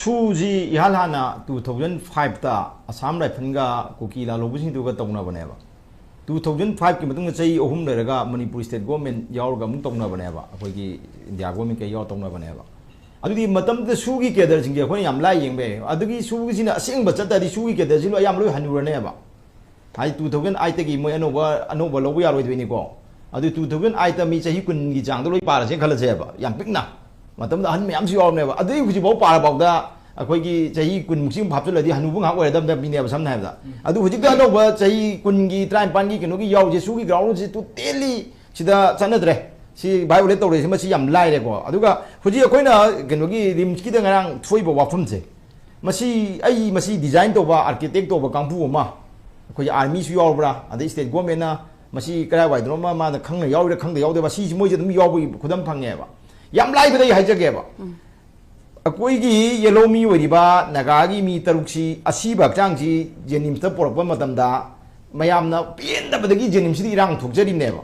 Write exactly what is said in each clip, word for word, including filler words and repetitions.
Sushi ꯏꯍꯥꯟ ꯍꯥꯟꯅ two thousand ꯐꯥꯏꯚꯇ ꯑꯁꯥꯝ ꯔꯥꯏꯐꯜꯒ ꯀꯨꯀꯤ ꯂꯥꯜꯍꯧꯕꯁꯤꯡꯗꯨꯒ ꯇꯧꯅꯕꯅꯦꯕ꯫ ꯇꯨ ꯊꯥꯎꯖꯟ ꯐꯥꯏꯚꯀꯤ ꯃꯇꯨꯡꯗ ꯆꯍꯤ ꯑꯍꯨꯝ ꯂꯩꯔꯒ ꯃꯅꯤꯄꯨꯔ ꯁ꯭ꯇꯦꯠ ꯒꯣꯔꯃꯦꯟ ꯌꯥꯎꯔꯒ ꯑꯃꯨꯛ ꯇꯧꯅꯕꯅꯦꯕ, ꯑꯩꯈꯣꯏꯒꯤ ꯏꯟꯗꯤꯌꯥ ꯒꯣꯔꯃꯦꯟ ꯀꯩ ꯌꯥꯎꯔ ꯇꯧꯅꯕꯅꯦꯕ꯫ ꯑꯗꯨꯗꯤ ꯃꯇꯝꯗꯨꯗ ꯁꯨꯒꯤ ꯀꯦꯗꯔꯁꯤꯡꯁꯦ ꯑꯩꯈꯣꯏꯅ ꯌꯥꯝ ꯂꯥꯏ ꯌꯦꯡꯕ ꯌꯥꯏ꯫ ꯑꯗꯨꯒꯤ ꯁꯨꯒꯤꯁꯤꯅ ꯑꯁꯦꯡꯕ ꯆꯠꯇꯥꯔꯗꯤ ꯁꯨꯒꯤ ꯀꯦꯗꯔꯁꯤ ꯂꯣꯏ ꯑꯌꯥꯝꯕ ꯂꯣꯏ ꯍꯟꯅꯨꯔꯅꯦꯕ꯫ ꯍꯥꯏꯗꯤ ꯇꯨ ꯊꯥꯎꯖꯟ ꯑꯥꯏꯠꯇꯒꯤ ꯃꯣꯏ ꯑꯅꯧꯕ ꯑꯅꯧꯕ ꯂꯧꯕ ꯌꯥꯔꯣꯏꯗꯣꯏꯅꯤꯀꯣ꯫ ꯑꯗꯨ ꯇꯨ ꯊꯥꯎꯖꯟ ꯑꯥꯏꯠꯇ ꯃꯤ ꯆꯍꯤ ꯀꯨꯟꯒꯤ ꯆꯥꯡꯗ ꯂꯣꯏ ꯄꯥꯔꯁꯦꯅ ꯈꯜꯂꯁꯦꯕ, ꯌꯥꯝ ꯄꯤꯛꯅ꯫ ꯃꯇꯝꯗ ꯑꯍꯟ ꯃꯌꯥꯝꯁꯨ ꯌꯥꯎꯔꯕꯅꯦꯕ꯫ ꯑꯗꯨꯗꯩ ꯍꯧꯖꯤꯛꯐꯥꯎ ꯄꯥꯔꯐꯥꯎꯗ ꯑꯩꯈꯣꯏꯒꯤ ꯆꯍꯤ ꯀꯨꯟꯃꯨꯛꯁꯤ ꯑꯃꯨꯛ ꯍꯥꯞꯆꯤꯜꯂꯗꯤ ꯍꯅꯨꯕ ꯉꯥꯏꯍꯥꯛ ꯑꯣꯏꯔꯗꯕꯅꯦꯕ, ꯁꯝꯅ ꯍꯥꯏꯔꯕꯗ꯫ ꯑꯗꯨ ꯍꯧꯖꯤꯛꯇ ꯑꯅꯧꯕ ꯆꯍꯤ ꯀꯨꯟꯒꯤ, ꯇꯔꯥꯅꯤꯄꯥꯟꯒꯤ ꯀꯩꯅꯣꯒꯤ ꯌꯥꯎꯔꯤꯁꯦ, ꯁꯨꯒꯤ ꯒ꯭ꯔꯥꯎꯟꯁꯦ ꯇꯣꯇꯦꯜꯂꯤ ꯁꯤꯗ ꯆꯠꯅꯗ꯭ꯔꯦ꯫ ꯁꯤ ꯚꯥꯏꯑꯣꯂꯦꯠ ꯇꯧꯔꯛꯏꯁꯦ, ꯃꯁꯤ ꯌꯥꯝ ꯂꯥꯏꯔꯦꯀꯣ꯫ ꯑꯗꯨꯒ ꯍꯧꯖꯤꯛ ꯑꯩꯈꯣꯏꯅ ꯀꯩꯅꯣꯒꯤ ꯔꯤꯝꯁꯀꯤꯗ ꯉꯔꯥꯡ ꯊꯣꯛꯏꯕ ꯋꯥꯐꯝꯁꯦ, ꯃꯁꯤ ꯑꯩ, ꯃꯁꯤ ꯗꯤꯖꯥꯏꯟ ꯇꯧꯕ, ꯑꯥꯔꯀꯤꯇꯦꯛ ꯇꯧꯕ ꯀꯥꯡꯕꯨ ꯑꯃ ꯑꯩꯈꯣꯏꯒꯤ ꯑꯥꯔꯃꯤꯁꯨ ꯌꯥꯎꯕ꯭ꯔꯥ, ꯑꯗꯩ ꯁ꯭ꯇꯦꯠ ꯒꯣꯔꯃꯦꯟꯅ ꯃꯁꯤ ꯀꯗꯥꯏꯋꯥꯏꯗꯅꯣ ꯑꯃ ꯃꯥꯅ ꯈꯪꯅ ꯌꯥꯎꯔꯤꯔꯥ ꯈꯪꯗ ꯌꯥꯎꯗꯕ, ꯁꯤꯁꯤ ꯃꯣꯏꯁꯦ ꯑꯗꯨꯝ ꯌꯥꯎꯕꯒꯤ ꯈꯨꯗꯝ ꯐꯪꯉꯦꯕ꯫ ꯌꯥꯝ ꯂꯥꯏꯕꯗ ꯑꯩ ꯍꯥꯏꯖꯒꯦꯕ, ꯑꯩꯈꯣꯏꯒꯤ ꯌꯦꯜꯍꯧꯃꯤ ꯑꯣꯏꯔꯤꯕ ꯅꯥꯒꯥꯒꯤ ꯃꯤ ꯇꯔꯨꯛꯁꯤ ꯑꯁꯤꯕ ꯍꯛꯆꯥꯡꯁꯤ ꯖꯦꯅꯤꯝꯁꯇ ꯄꯨꯔꯛꯄ ꯃꯇꯝꯗ ꯃꯌꯥꯝꯅ ꯄꯦꯟꯗꯕꯗꯒꯤ ꯖꯦꯅꯤꯝꯁꯇ ꯏꯔꯥꯡ ꯊꯣꯛꯆꯔꯤꯕꯅꯦꯕ꯫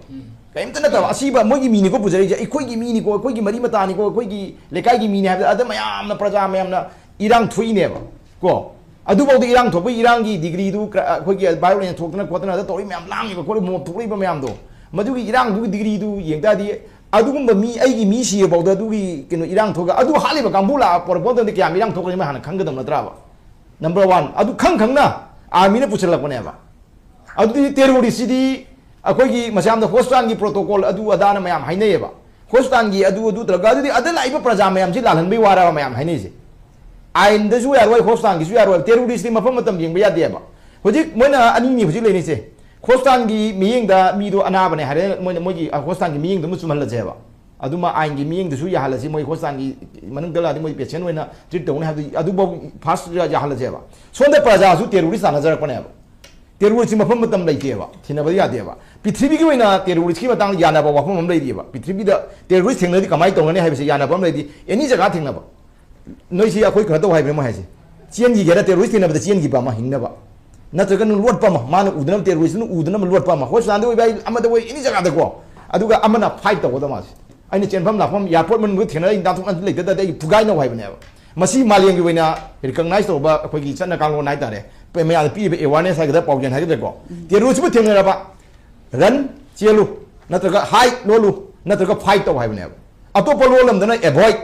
ꯀꯔꯤꯝꯇ ꯅꯠꯇꯕ, ꯑꯁꯤꯕ ꯃꯣꯏꯒꯤ ꯃꯤꯅꯤꯀꯣ ꯄꯨꯖꯔꯛꯏꯁꯦ, ꯑꯩꯈꯣꯏꯒꯤ ꯃꯤꯅꯤꯀꯣ, ꯑꯩꯈꯣꯏꯒꯤ ꯃꯔꯤ ꯃꯇꯥꯅꯤꯀꯣ, ꯑꯩꯈꯣꯏꯒꯤ ꯂꯩꯀꯥꯏꯒꯤ ꯃꯤꯅꯤ ꯍꯥꯏꯕꯗ ꯑꯗ ꯃꯌꯥꯝꯅ, ꯄ꯭ꯔꯖꯥ ꯃꯌꯥꯝꯅ ꯏꯔꯥꯡ ꯊꯣꯛꯏꯅꯦꯕ ꯀꯣ꯫ ꯑꯗꯨꯐꯥꯎꯗ ꯏꯔꯥꯡ ꯊꯣꯛꯄꯒꯤ ꯏꯔꯥꯡꯒꯤ ꯗꯤꯒ꯭ꯔꯤꯗꯨ ꯀ-, ꯑꯩꯈꯣꯏꯒꯤ ꯚꯥꯏꯑꯣꯂꯦꯟꯁ ꯊꯣꯛꯇꯅ ꯈꯣꯠꯇꯅ ꯑꯗ ꯇꯧꯔꯤ ꯃꯌꯥꯝ, ꯂꯥꯡꯉꯤꯕ ꯈꯣꯠꯂꯤꯕ ꯃꯣꯞ ꯊꯣꯛꯂꯛꯏꯕ ꯃꯌꯥꯝꯗꯣ, ꯃꯗꯨꯒꯤ ꯏꯔꯥꯡꯗꯨꯒꯤ ꯗꯤꯒ꯭ꯔꯤꯗꯨ ꯌꯦꯡ ꯇꯥꯔꯗꯤ, ꯑꯗꯨꯒꯨꯝꯕ ꯃꯤ, ꯑꯩꯒꯤ ꯃꯤ ꯁꯤꯔꯐꯥꯎꯗ ꯑꯗꯨꯒꯤ ꯀꯩꯅꯣ ꯏꯔꯥꯡ ꯊꯣꯛꯑꯒ ꯑꯗꯨ ꯍꯥꯠꯂꯤꯕ ꯀꯥꯡꯕꯨ ꯂꯥꯛꯑ ꯄꯣꯔꯛꯄ ꯃꯇꯝꯗ ꯀꯌꯥꯝ ꯏꯔꯥꯡ ꯊꯣꯛꯀꯅꯤ ꯃꯣꯏ ꯍꯥꯟꯅ ꯈꯪꯒꯗꯕ ꯅꯠꯇ꯭ꯔꯥꯕ? Number one. ꯑꯗꯨ ꯈꯪ ꯈꯪꯅ ꯑꯥꯔꯃꯤꯅ ꯄꯨꯁꯤꯜꯂꯛꯄꯅꯦꯕ꯫ ꯑꯗꯨꯗꯤ ꯇꯦꯔꯣꯔꯤꯁꯁꯤꯗꯤ ꯑꯩꯈꯣꯏꯒꯤ ꯃꯁꯥꯝꯗ ꯍꯣꯁꯄꯤꯇꯥꯜꯒꯤ ꯄ꯭ꯔꯣꯇꯣꯀꯣꯜ ꯑꯗꯨ ꯑꯗꯥꯅ ꯃꯌꯥꯝ ꯍꯥꯏꯅꯩꯌꯦꯕ꯫ ꯍꯣꯁꯄꯤꯇꯥꯜꯒꯤ ꯑꯗꯨ, ꯑꯗꯨ ꯇꯧꯔꯒ, ꯑꯗꯨꯗꯤ ꯑꯗ ꯂꯥꯛꯏꯕ ꯄ꯭ꯔꯖꯥ ꯃꯌꯥꯝꯁꯤ ꯂꯥꯜꯍꯟꯕꯩ ꯋꯥꯔꯕ ꯃꯌꯥꯝ ꯍꯥꯏꯅꯩꯁꯦ? ꯑꯥꯏꯟꯗꯁꯨ ꯌꯥꯔꯣꯏ, ꯍꯣꯁꯄꯤꯇꯥꯜꯒꯤꯁꯨ ꯌꯥꯔꯣꯏ, ꯇꯦꯔꯣꯔꯤꯁꯇꯤ ꯃꯐꯝ ꯃꯇꯝ ꯌꯦꯡꯕ ꯌꯥꯗꯦꯕ꯫ ꯍꯧꯖꯤꯛ ꯃꯣꯏꯅ ꯑꯅꯤꯅꯤ ꯍꯧꯖꯤꯛ ꯂꯩꯔꯤꯁꯦ꯫ ꯍꯣꯁꯄꯤꯇꯥꯜꯒꯤ ꯃꯤꯠꯌꯦꯡꯗ ꯃꯤꯗꯣ ꯑꯅꯥꯕꯅꯦ ꯍꯥꯏꯔꯦ, ꯃꯣꯏꯅ, ꯃꯣꯏꯒꯤ ꯍꯣꯁꯄꯤꯇꯥꯜꯒꯤ ꯃꯤꯠꯌꯦꯡꯗ ꯑꯃ ꯆꯨꯝꯍꯜꯂꯁꯦꯕ꯫ ꯑꯗꯨꯃ ꯑꯥꯏꯟꯒꯤ ꯃꯤꯠꯌꯦꯡꯗꯁꯨ ꯌꯥꯍꯜꯂꯁꯤ, ꯃꯣꯏ ꯍꯣꯁꯄꯤꯇꯥꯜꯒꯤ ꯃꯅꯨꯡꯗ ꯂꯥꯛꯑꯗꯤ ꯃꯣꯏ ꯄꯦꯁꯦꯟ ꯑꯣꯏꯅ ꯇ꯭ꯔꯤꯠ ꯇꯧꯅꯤ ꯍꯥꯏꯕꯗꯨ, ꯑꯗꯨꯐꯥꯎ ꯐꯥꯔꯁ ꯌꯥꯍꯜꯂꯁꯦꯕ꯫ ꯁꯣꯝꯗ ꯄ꯭ꯔꯖꯥꯁꯨ ꯇꯦꯔꯣꯔꯤꯁ ꯇꯥꯟꯅꯖꯔꯛꯄꯅꯦꯕ꯫ ꯇꯦꯔꯣꯔꯤꯁꯀꯤ ꯃꯐꯝ ꯃꯇꯝ ꯂꯩꯇꯦꯕ, ꯊꯤꯅꯕ ꯌꯥꯗꯦꯕ꯫ ꯄ꯭ꯔꯤꯊꯤꯕꯤꯒꯤ ꯑꯣꯏꯅ ꯇꯦꯔꯣꯔꯤꯁꯀꯤ ꯃꯇꯥꯡꯗ ꯌꯥꯅꯕ ꯋꯥꯐꯝ ꯑꯃ ꯂꯩꯔꯤꯑꯕ꯫ ꯄ꯭ꯔꯤꯊꯤꯕꯤꯗ ꯇꯦꯔꯣꯔꯤꯁ ꯊꯦꯡꯅꯔꯗꯤ ꯀꯃꯥꯏꯅ ꯇꯧꯒꯅꯤ ꯍꯥꯏꯕꯁꯦ ꯌꯥꯅꯕ ꯑꯃ ꯂꯩꯔꯤ, ꯑꯦꯅꯤ ꯖꯒꯥ ꯊꯦꯡꯅꯕ꯫ ꯅꯣꯏꯁꯤ ꯑꯩꯈꯣꯏ ꯀꯩꯅꯣ ꯇꯧ ꯍꯥꯏꯕꯅꯦ ꯃꯣꯏ ꯍꯥꯏꯁꯦ, ꯆꯦꯟꯈꯤꯒꯦꯔꯥ, ꯇꯦꯔꯣꯔꯤꯁ ꯊꯦꯡꯅꯕꯗ ꯆꯦꯟꯈꯤꯕ ꯑꯃ ꯍꯤꯡꯅꯕ, ꯅꯠꯇ꯭ꯔꯒꯅ ꯂꯣꯠꯄ ꯑꯃ, ꯃꯥꯅ ꯎꯗꯅꯕ, ꯇꯦꯔꯣꯔꯤꯁꯇꯨꯅ ꯎꯗꯅꯕ ꯂꯣꯠꯄ ꯑꯃ, ꯍꯣꯁꯄꯤꯇꯥꯜꯗ ꯑꯣꯏꯕ ꯌꯥꯏ, ꯑꯃꯗ ꯑꯣꯏ, ꯑꯦꯅꯤ ꯖꯒꯥꯗꯀꯣ꯫ ꯑꯗꯨꯒ ꯑꯃꯅ ꯐꯥꯏꯠ ꯇꯧꯒꯗꯕ ꯃꯥꯁꯦ꯫ ꯑꯩꯅ ꯆꯦꯟꯐꯝ ꯂꯥꯛꯐꯝ, ꯑꯦꯌꯥꯔꯄꯣꯔꯠ ꯃꯅꯨꯡꯗ ꯊꯦꯡꯅꯔ ꯑꯩ ꯅꯥꯟꯊꯣꯛ ꯅꯥꯟꯊꯣꯛ ꯂꯩꯇ ꯇꯥꯔꯗꯤ ꯑꯩ ꯐꯨꯒꯥꯏꯅꯧ ꯍꯥꯏꯕꯅꯦꯕ꯫ ꯃꯁꯤ ꯃꯥꯂꯦꯝꯒꯤ ꯑꯣꯏꯅ ꯔꯤꯀꯛꯅꯥꯏꯁ ꯇꯧꯕ ꯑꯩꯈꯣꯏꯒꯤ ꯆꯠꯅ ꯀꯥꯡꯂꯣꯟ ꯍꯥꯏꯇꯥꯔꯦ, ꯃꯌꯥꯝꯗ ꯄꯤꯔꯤꯕ ꯑꯦꯋꯥꯔꯅꯦꯁ ꯍꯥꯏꯒꯗ꯭ꯔꯥ, ꯄꯥꯎꯖꯦꯜ ꯍꯥꯏꯒꯗ꯭ꯔꯥꯀꯣ, ꯇꯦꯔꯣꯔꯤꯁꯕꯨ ꯊꯦꯡꯅꯔꯕ, ꯔꯟ, ꯆꯦꯜꯂꯨ, ꯅꯠꯇ꯭ꯔꯒ ꯍꯥꯏꯠ ꯂꯣꯜꯂꯨ, ꯅꯠꯇ꯭ꯔꯒ ꯐꯥꯏꯠ ꯇꯧ ꯍꯥꯏꯕꯅꯦꯕ꯫ ꯑꯇꯣꯞꯄ ꯂꯣꯜ ꯑꯃꯗꯅ ꯑꯦꯚꯣꯏꯗ,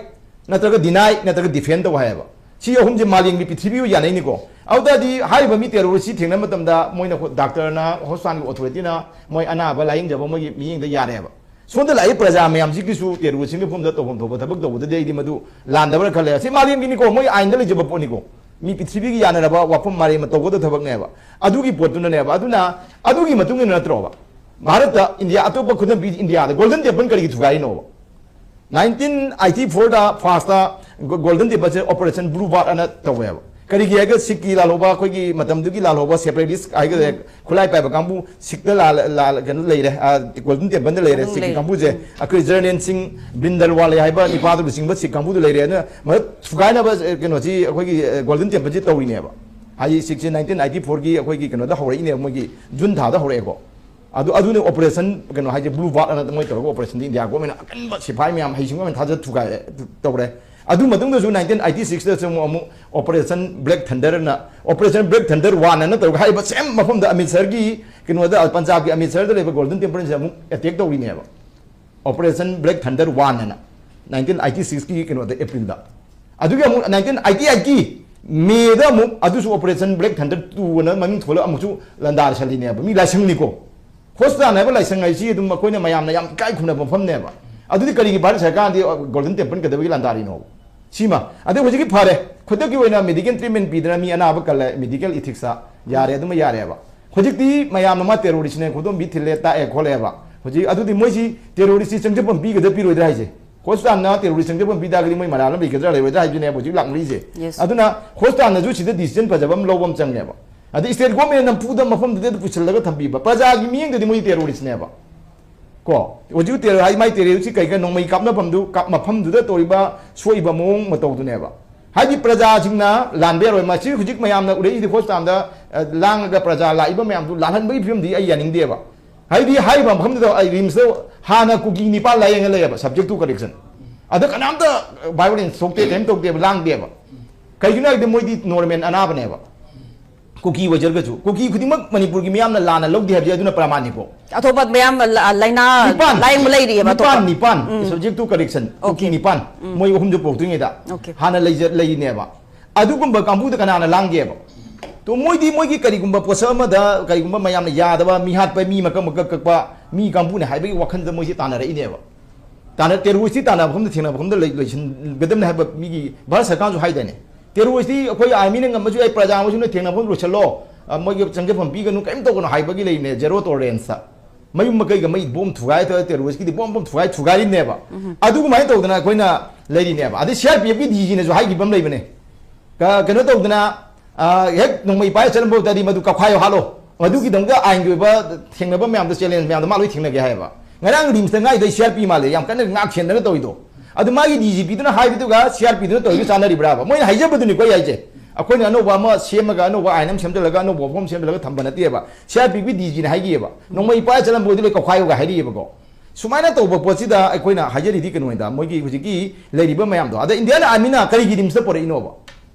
ꯅꯠꯇ꯭ꯔꯒ ꯗꯤꯅꯥꯏ, ꯅꯠꯇ꯭ꯔꯒ ꯗꯤꯐꯦꯟ ꯇꯧ ꯍꯥꯏꯌꯦꯕ꯫ ꯁꯤ ꯑꯍꯨꯝꯁꯦ ꯃꯥꯂꯦꯝꯒꯤ ꯄ꯭ꯔꯤꯊꯤꯕꯤꯕꯨ ꯌꯥꯅꯩꯅꯤꯀꯣ꯫ ꯑꯗꯨ ꯇꯥꯔꯗꯤ ꯍꯥꯏꯔꯤꯕ ꯃꯤ ꯇꯦꯔꯣꯔꯤꯁꯁꯤ ꯊꯦꯡꯅꯕ ꯃꯇꯝꯗ ꯃꯣꯏꯅ ꯍꯣ-, ꯗꯥꯛꯇꯔꯅ, ꯍꯣꯁꯄꯤꯇꯥꯜꯒꯤ ꯑꯣꯊꯣꯔꯤꯇꯤꯅ ꯃꯣꯏ ꯑꯅꯥꯕ ꯂꯥꯌꯦꯡꯖꯕ ꯃꯣꯏꯒꯤ ꯃꯤꯠꯌꯦꯡꯗ ꯌꯥꯔꯦꯕ꯫ ꯁꯣꯝꯗ ꯂꯥꯛꯏ ꯄ꯭ꯔꯖꯥ ꯃꯌꯥꯝꯁꯤꯒꯤꯁꯨ ꯇꯦꯔꯣꯔꯤꯁꯁꯤꯡꯒꯤ ꯃꯐꯝꯗ ꯇꯧꯐꯝ ꯊꯣꯛꯄ ꯊꯕꯛ ꯇꯧꯕꯗꯗꯤ ꯑꯩꯗꯤ ꯃꯗꯨ ꯂꯥꯟꯗꯕ꯭ꯔꯥ ꯈꯜꯂꯦ꯫ ꯁꯤ ꯃꯥꯂꯦꯝꯒꯤꯅꯤꯀꯣ, ꯃꯣꯏ ꯑꯥꯏꯟꯗ ꯂꯩꯖꯕ ꯄꯣꯠꯅꯤꯀꯣ꯫ ꯃꯤ ꯄ꯭ꯔꯤꯊꯤꯕꯤꯒꯤ ꯌꯥꯅꯔꯕ ꯋꯥꯐꯝ ꯃꯥꯂꯦꯝꯅ ꯇꯧꯒꯗꯕ ꯊꯕꯛꯅꯦꯕ꯫ ꯑꯗꯨꯒꯤ ꯄꯣꯠꯇꯨꯅꯅꯦꯕ꯫ ꯑꯗꯨꯅ ꯑꯗꯨꯒꯤ ꯃꯇꯨꯡ ꯏꯟꯅ ꯅꯠꯇ꯭ꯔꯣꯕ ꯚꯥꯔꯠꯇ, ꯏꯟꯗꯤꯌꯥ, ꯑꯇꯣꯞꯄ ꯈꯨꯗꯝ ꯄꯤ, ꯏꯟꯗꯤꯌꯥꯗ ꯒꯣꯜꯗꯟ ꯇꯦꯝꯄꯜ ꯀꯔꯤꯒꯤ ꯊꯨꯒꯥꯏꯔꯤꯅꯣꯕ? ꯅꯥꯏꯟꯇꯤꯟ ꯑꯩꯠꯇꯤ ꯐꯣꯔꯗ ꯐ꯭ꯔꯥꯟꯁꯇ ꯒꯣ-, ꯒꯣꯜꯗꯟ ꯇꯦꯝꯄꯜꯁꯦ ꯑꯣꯄꯔꯦꯁꯟ ꯕ꯭ꯂꯨ ꯕꯥꯔꯠ ꯑꯅ ꯇꯧꯋꯦꯕ꯫ ꯀꯔꯤꯒꯤ ꯍꯥꯏꯔꯒ ꯁꯤꯈꯀꯤ ꯂꯥꯜꯍꯧꯕ, ꯑꯩꯈꯣꯏꯒꯤ ꯃꯇꯝꯗꯨꯒꯤ ꯂꯥꯜꯍꯧꯕ ꯁꯦꯄꯔꯦꯇꯤꯁ ꯍꯥꯏꯒꯗ꯭ꯔꯥ, ꯈꯨꯠꯂꯥꯏ ꯄꯥꯏꯕ ꯀꯥꯡꯕꯨ ꯁꯤꯈꯇ ꯂꯥꯜ-, ꯂꯥꯜ-, ꯀꯩꯅꯣ ꯂꯩꯔꯦ, ꯑ, ꯒꯣꯜꯗꯟ ꯇꯦꯝꯄꯜꯗ ꯂꯩꯔꯦ, ꯃꯅꯨꯡ ꯁꯤꯈꯀꯤ ꯂꯩꯔꯦ꯫ ꯀꯥꯡꯕꯨꯁꯦ꯫ ꯎꯝ꯫ ꯑꯩꯈꯣꯏ ꯖꯔꯅꯦꯟ ꯁꯤꯡ, ꯕ꯭ꯔꯤꯟꯗꯜꯋꯥꯂꯦ ꯍꯥꯏꯕ ꯅꯤꯄꯥꯗꯨ ꯂꯨꯆꯤꯡꯕ ꯁꯤꯈ ꯀꯥꯡꯕꯨꯗꯨ ꯂꯩꯔꯦ꯫ ꯑꯗꯨꯅ ꯃꯗꯨ ꯊꯨꯒꯥꯏꯅꯕ, ꯑ, ꯀꯩꯅꯣꯁꯤ ꯑꯩꯈꯣꯏꯒꯤ, ꯑ, ꯒꯣꯜꯗꯟ ꯇꯦꯝꯄꯜꯁꯤ ꯇꯧꯔꯤꯅꯦꯕ꯫ ꯍꯥꯏꯗꯤ ꯁꯤꯈꯁꯦ ꯅꯥꯏꯟꯇꯤꯟ ꯑꯩꯠꯇꯤ ꯐꯣꯔꯒꯤ ꯑꯩꯈꯣꯏꯒꯤ ꯀꯩꯅꯣꯗ ꯍꯧꯔꯛꯏꯅꯦꯕ, ꯃꯣꯏꯒꯤ ꯖꯨꯟ ꯊꯥꯗ ꯍꯧꯔꯛꯑꯦꯀꯣ꯫ ꯑꯗꯨ, ꯑꯗꯨꯅꯤ ꯑꯣꯄꯔꯦꯁꯟ ꯀꯩꯅꯣ ꯍꯥꯏꯁꯦ, ꯕ꯭ꯂꯨ ꯕꯥꯔꯠ ꯑꯅ ꯃꯣꯏ ꯇꯧꯔꯒ ꯑꯣꯄꯔꯦꯁꯟꯗꯤ ꯏꯟꯗꯤꯌꯥ ꯒꯣꯔꯃꯦꯟꯅ ꯑꯀꯟꯕ ꯁꯤꯐꯥꯏ ꯃꯌꯥꯝ ꯍꯩꯁꯤꯡꯕ ꯃꯌꯥꯝ ꯊꯥꯖ ꯊꯨꯒꯥꯏ ꯇꯧꯔꯦ꯫ ꯑꯗꯨ ꯃꯇꯨꯡꯗꯁꯨ ꯅꯥꯏꯟꯇꯤꯟ ꯑꯩꯠꯇꯤ ꯁꯤꯛꯁꯇꯁꯨ ꯑꯃꯨꯛ, ꯑꯃꯨꯛ ꯑꯣꯄꯔꯦꯁꯟ ꯕ꯭ꯂꯦꯛ ꯊꯟꯗꯔ ꯑꯅ, ꯑꯣꯄꯔꯦꯁꯟ ꯕ꯭ꯂꯦꯛ ꯊꯟꯗꯔ ꯋꯥꯟ ꯑꯅ ꯇꯧꯔꯒ ꯍꯥꯏꯔꯤꯕ ꯁꯦꯝ ꯃꯐꯝꯗ ꯑꯃꯤꯠꯁꯔꯒꯤ ꯀꯩꯅꯣꯗ, ꯄꯟꯖꯥꯕꯀꯤ ꯑꯃꯤꯠꯁꯔꯗ ꯂꯩꯕ ꯒꯣꯜꯗꯟ ꯇꯦꯝꯄꯜꯁꯦ ꯑꯃꯨꯛ ꯑꯦꯇꯦꯛ ꯇꯧꯔꯤꯅꯦꯕ꯫ ꯑꯣꯄꯔꯦꯁꯟ ꯕ꯭ꯂꯦꯛ ꯊꯟꯗꯔ ꯋꯥꯟ ꯑꯅ, ꯅꯥꯏꯟꯇꯤꯟ ꯑꯩꯠꯇꯤ ꯁꯤꯛꯁꯀꯤ ꯀꯩꯅꯣꯗ, ꯑꯦꯄ꯭ꯔꯤꯜꯗ꯫ ꯑꯗꯨꯒꯤ ꯑꯃꯨꯛ ꯅꯥꯏꯟꯇꯤꯟ ꯑꯩꯠꯇꯤ ꯑꯩꯠꯀꯤ ꯃꯦꯗ ꯑꯃꯨꯛ ꯑꯗꯨꯁꯨ ꯑꯣꯄꯔꯦꯁꯟ ꯕ꯭ꯂꯦꯛ ꯊꯟꯗꯔ ꯇꯨ ꯑꯅ ꯃꯃꯤꯡ ꯊꯣꯜꯂꯒ ꯑꯃꯨꯛꯁꯨ ꯂꯥꯟꯗꯥꯔꯁꯜꯂꯤꯅꯦꯕ꯫ ꯃꯤ ꯂꯥꯏꯁꯪꯅꯤꯀꯣ꯫ ꯍꯣꯁꯄꯤꯇꯥꯜ ꯍꯥꯏꯕ ꯂꯥꯏꯁꯪ ꯍꯥꯏꯁꯤ ꯑꯗꯨꯝ ꯑꯩꯈꯣꯏꯅ ꯃꯌꯥꯝꯅ ꯌꯥꯝ ꯏꯀꯥꯏ ꯈꯨꯝꯅꯕ ꯃꯐꯝꯅꯦꯕ꯫ ꯑꯗꯨꯗꯤ ꯀꯔꯤꯒꯤ ꯚꯥꯔꯠ ꯁꯔꯀꯥꯔꯅꯗꯤ ꯒꯣꯜꯗꯟ ꯇꯦꯝꯄꯜ ꯀꯩꯗꯧꯕꯒꯤ ꯂꯥꯟꯗꯥꯔꯤꯅꯣꯕ? ꯁꯤꯃ꯫ ꯑꯗꯩ ꯍꯧꯖꯤꯛꯀꯤ ꯐꯔꯦ, ꯈꯨꯗꯛꯀꯤ ꯑꯣꯏꯅ ꯃꯦꯗꯤꯀꯦꯜ ꯇ꯭ꯔꯤꯠꯃꯦꯟ ꯄꯤꯗꯅ ꯃꯤ ꯑꯅꯥꯕ ꯀꯜꯂꯦ, ꯃꯦꯗꯤꯀꯦꯜ ꯏꯊꯤꯛꯁꯇ ꯌꯥꯔꯦ, ꯑꯗꯨꯃ ꯌꯥꯔꯦꯕ꯫ ꯍꯧꯖꯤꯛꯇꯤ ꯃꯌꯥꯝꯅ ꯃꯥ ꯇꯦꯔꯣꯔꯤꯁꯅꯦ, ꯈꯨꯗꯣꯝꯕꯤ ꯊꯤꯜꯂꯦ, ꯇꯥꯛꯑꯦ, ꯈꯣꯠꯂꯦꯕ꯫ ꯍꯧꯖꯤꯛ ꯑꯗꯨꯗꯤ ꯃꯣꯏꯁꯤ ꯇꯦꯔꯣꯔꯤꯁꯁꯤ ꯆꯪꯖꯐꯝ ꯄꯤꯒꯗ꯭ꯔꯥ ꯄꯤꯔꯣꯏꯗ꯭ꯔꯥ ꯍꯥꯏꯁꯦ? ꯍꯣꯁꯄꯤꯇꯥꯜꯅ ꯇꯦꯔꯣꯔꯤꯁ ꯆꯪꯖꯐꯝ ꯄꯤ ꯇꯥꯔꯒꯗꯤ ꯃꯣꯏ ꯃꯔꯥꯜ ꯑꯃ ꯂꯩꯒꯗ꯭ꯔꯥ ꯂꯩꯔꯣꯏꯗ꯭ꯔꯥ ꯍꯥꯏꯕꯗꯨꯅꯦꯕ ꯍꯧꯖꯤꯛ ꯂꯥꯛꯅꯔꯤꯁꯦ꯫ Yes. ꯑꯗꯨꯅ ꯍꯣꯁꯄꯤꯇꯥꯜꯅꯁꯨ ꯁꯤꯗ ꯗꯤꯁꯤꯖꯟ ꯐꯖꯕ ꯑꯃ ꯂꯧꯕ ꯑꯃ ꯆꯪꯉꯦꯕ꯫ ꯑꯗꯩ ꯁ꯭ꯇꯦꯠ ꯒꯣꯔꯃꯦꯟ ꯅꯝꯐꯨꯗ ꯃꯐꯝꯗꯨꯗ ꯄꯨꯁꯤꯜꯂꯒ ꯊꯝꯕꯤꯕ, ꯄ꯭ꯔꯖꯥꯒꯤ ꯃꯤꯠꯌꯦꯡꯗꯗꯤ ꯃꯣꯏ ꯇꯦꯔꯣꯔꯤꯁꯅꯦꯕ꯫ ꯀꯣ, ꯍꯧꯖꯤꯛ ꯇꯦꯔꯣ-, ꯍꯥꯏꯗꯤ ꯃꯥꯏ ꯇꯦꯔꯣꯔꯤꯁꯁꯤ ꯀꯩ ꯀꯩ ꯅꯣꯡꯃꯩ ꯀꯥꯞꯅꯐꯝꯗꯨ, ꯀꯥꯞ-, ꯃꯐꯝꯗꯨꯗ ꯇꯧꯔꯤꯕ ꯁꯣꯛꯏꯕ ꯃꯑꯣꯡ ꯃꯇꯧꯗꯨꯅꯦꯕ꯫ ꯍꯥꯏꯗꯤ ꯄ꯭ꯔꯖꯥꯁꯤꯡꯅ ꯂꯥꯟꯕ ꯌꯥꯔꯣꯏ꯫ ꯃꯁꯤ ꯍꯧꯖꯤꯛ ꯃꯌꯥꯝꯅ ꯎꯔꯛꯏꯗꯤ ꯍꯣꯁꯄꯤꯇꯥꯜꯗ, ꯑ, ꯂꯥꯡꯉꯒ ꯄ꯭ꯔꯖꯥ ꯂꯥꯛꯏꯕ ꯃꯌꯥꯝꯗꯨ ꯂꯥꯜꯍꯟꯕꯒꯤ ꯐꯤꯕꯝꯗꯤ ꯑꯩ ꯌꯥꯅꯤꯡꯗꯦꯕ꯫ ꯍꯥꯏꯗꯤ ꯍꯥꯏꯔꯤꯕ ꯃꯐꯝꯗꯨꯗ ꯑꯩ ꯔꯤꯝꯁꯇ ꯍꯥꯟꯅ ꯀꯨꯀꯤ ꯅꯤꯄꯥꯟ ꯂꯥꯏꯌꯦꯡꯉ ꯂꯩꯌꯦꯕ, subject to correction꯫ ꯑꯗ ꯀꯅꯥꯝꯇ violence ꯊꯣꯛꯇꯦ, ꯀꯔꯤꯝ ꯇꯧꯗꯦꯕ, ꯂꯥꯡꯗꯦꯕ꯫ ꯀꯩꯒꯤꯅꯣ ꯍꯥꯏꯕꯗꯤ ꯃꯣꯏꯗꯤ normal ꯑꯅꯥꯕꯅꯦꯕ꯫ ꯀꯨꯀꯤ ꯑꯣꯏꯖꯔꯒꯁꯨ, ꯀꯨꯀꯤ ꯈꯨꯗꯤꯡꯃꯛ ꯃꯅꯤꯄꯨꯔꯒꯤ ꯃꯤꯌꯥꯝꯅ ꯂꯥꯟꯅ ꯂꯧꯗꯦ ꯍꯥꯏꯕꯁꯦ ꯑꯗꯨꯅ ꯄ꯭ꯔꯃꯥꯟꯅꯤꯀꯣ꯫ ꯑꯇꯣꯞꯄ ꯃꯌꯥꯝ ꯂ- ꯂꯥꯏꯅꯥ ꯅꯤꯄꯥꯟ ꯂꯥꯏꯌꯦꯡꯕ ꯂꯩꯔꯤꯑꯕ ꯑꯇꯣꯞꯄ꯫ ꯅꯤꯄꯥꯟ ꯅꯤꯄꯥꯟ ꯎꯝ꯫ Subject to correction, Kuki Okay. ꯅꯤꯄꯥꯟ꯫ ꯎꯝ꯫ ꯃꯣꯏ ꯑꯍꯨꯝꯁꯨ ꯄꯨꯔꯛꯇ꯭ꯔꯤꯉꯩꯗ Okay. ꯍꯥꯟꯅ ꯂꯩꯖ ꯂꯩꯔꯤꯅꯦꯕ꯫ ꯑꯗꯨꯒꯨꯝꯕ ꯀꯥꯡꯕꯨꯗ ꯀꯅꯥꯅ ꯂꯥꯡꯒꯦꯕ? ꯇꯣ ꯃꯣꯏꯗꯤ ꯃꯣꯏꯒꯤ ꯀꯔꯤꯒꯨꯝꯕ ꯄꯣꯠꯁꯛ ꯑꯃꯗ ꯀꯔꯤꯒꯨꯝꯕ ꯃꯌꯥꯝꯅ ꯌꯥꯗꯕ, ꯃꯤ ꯍꯥꯠꯄ, ꯃꯤ ꯃꯀꯛ ꯃꯀꯛ ꯀꯛꯄ ꯃꯤ ꯀꯥꯡꯕꯨꯅꯦ ꯍꯥꯏꯕꯒꯤ ꯋꯥꯈꯜꯗ ꯃꯣꯏꯁꯦ ꯇꯥꯟꯅꯔꯛꯏꯅꯦꯕ꯫ ꯇꯥꯟꯅ terrorist ꯇꯤ ꯇꯥꯟꯅꯕ ꯃꯐꯝꯗ ꯊꯦꯡꯅꯕ ꯃꯐꯝꯗ ꯂꯩ- ꯂꯣꯏꯁꯤꯟꯒꯗꯕꯅꯤ ꯍꯥꯏꯕ ꯃꯤꯒꯤ ꯚꯥꯔꯠ ꯁꯔꯀꯥꯔꯅꯁꯨ ꯍꯥꯏꯗꯥꯏꯅꯦ꯫ Terrorist ꯇꯤ ꯑꯩꯈꯣꯏ army ꯅ ꯉꯝꯃꯁꯨ ꯌꯥꯏ, ꯄ꯭ꯔꯖꯥ ꯑꯃꯁꯨꯅ ꯊꯦꯡꯅꯕ ꯃꯐꯝꯗ ꯂꯣꯏꯁꯤꯜꯂꯣ, ꯑ, ꯃꯣꯏꯒꯤ ꯆꯪꯖꯐꯝ ꯄꯤꯒꯅꯨ, ꯀꯔꯤꯝ ꯇꯧꯒꯅꯨ ꯍꯥꯏꯕꯒꯤ ꯂꯩꯕꯅꯦ, zero tolerance꯫ ꯃꯌꯨꯝ ꯃꯀꯩꯒ ꯃꯩ ꯕꯣꯝ ꯊꯨꯒꯥꯏ ꯇꯧꯔ terrorist ꯀꯤꯗꯤ ꯕꯣꯝ ꯕꯣꯝ ꯊꯨꯒꯥꯏ ꯊꯨꯒꯥꯏꯔꯤꯅꯦꯕ꯫ ꯑꯗꯨꯃꯥꯏꯅ ꯇꯧꯗꯅ ꯑꯩꯈꯣꯏꯅ ꯂꯩꯔꯤꯅꯦꯕ꯫ ꯑꯗꯩ C R P F ꯀꯤ D G ꯅꯁꯨ ꯍꯥꯏꯈꯤꯕ ꯑꯃ ꯂꯩꯕꯅꯦ꯫ ꯀ- ꯀꯩꯅꯣ ꯇꯧꯗꯅ, ꯑ, ꯍꯦꯛ ꯅꯣꯡꯃꯩ ꯄꯥꯏꯔ ꯆꯠꯂꯝꯕ ꯑꯣꯏ ꯇꯥꯔꯗꯤ ꯃꯗꯨ ꯀꯛꯈꯥꯏꯌꯣ ꯍꯥꯠꯂꯣ꯫ ꯃꯗꯨꯒꯤꯗꯃꯛꯇ ꯑꯥꯏꯟꯒꯤ ꯑꯣꯏꯕ ꯊꯦꯡꯅꯕ ꯃꯌꯥꯝꯗꯣ, challenge ꯃꯌꯥꯝꯗꯣ ꯃꯥ ꯂꯣꯏ ꯊꯦꯡꯅꯒꯦ ꯍꯥꯏꯌꯦꯕ꯫ ꯉꯔꯥꯡ ꯔꯤꯝꯁꯇ ꯉꯥꯏꯗꯣ C R P ꯃꯥꯜꯂꯦ, ꯌꯥꯝ ꯀꯟꯅ ꯉꯥꯛ ꯁꯦꯟꯗꯅ ꯇꯧꯔꯤꯗꯣ꯫ ꯑꯗꯨ ꯃꯥꯒꯤ D G P ꯗꯨꯅ ꯍꯥꯏꯕꯗꯨꯒ C R P ꯗꯨꯅ ꯇꯧꯔꯤꯗꯨ ꯆꯥꯟꯅꯔꯤꯕ꯭ꯔꯥꯕ? ꯃꯣꯏꯅ ꯍꯥꯏꯖꯕꯗꯨꯅꯤꯀꯣ ꯑꯩ ꯍꯥꯏꯁꯦ꯫ ꯑꯩꯈꯣꯏꯅ ꯑꯅꯧꯕ ꯑꯃ ꯁꯦꯝꯃꯒ, ꯑꯅꯧꯕ ꯑꯥꯏꯟ ꯑꯃ ꯁꯦꯝꯖꯤꯜꯂꯒ, ꯑꯅꯧꯕ ꯋꯥꯐꯝ ꯑꯃ ꯁꯦꯝꯖꯤꯜꯂꯒ ꯊꯝꯕ ꯅꯠꯇꯦꯕ꯫ C R P ꯒꯤ D G ꯅ ꯍꯥꯏꯈꯤꯑꯕ, "ꯅꯣꯡꯃꯩ ꯄꯥꯏꯔ ꯆꯠꯂꯝꯕ ꯑꯣꯏꯗꯤ ꯂꯣꯏ ꯀꯧꯈꯥꯏꯌꯨꯒ" ꯍꯥꯏꯔꯤꯑꯕꯀꯣ꯫ ꯁꯨꯃꯥꯏꯅ ꯇꯧꯕ ꯄꯣꯠꯁꯤꯗ ꯑꯩꯈꯣꯏꯅ ꯍꯥꯏꯖꯔꯤꯗꯤ ꯀꯩꯅꯣꯗ, ꯃꯣꯏꯒꯤ ꯍꯧꯖꯤꯛꯀꯤ ꯂꯩꯔꯤꯕ ꯃꯌꯥꯝꯗꯣ꯫ ꯑꯗ Indian Army ꯅ ꯀꯔꯤꯒꯤ ꯔꯤꯝꯁꯇ ꯄꯣꯔꯛꯏꯅꯣꯕ?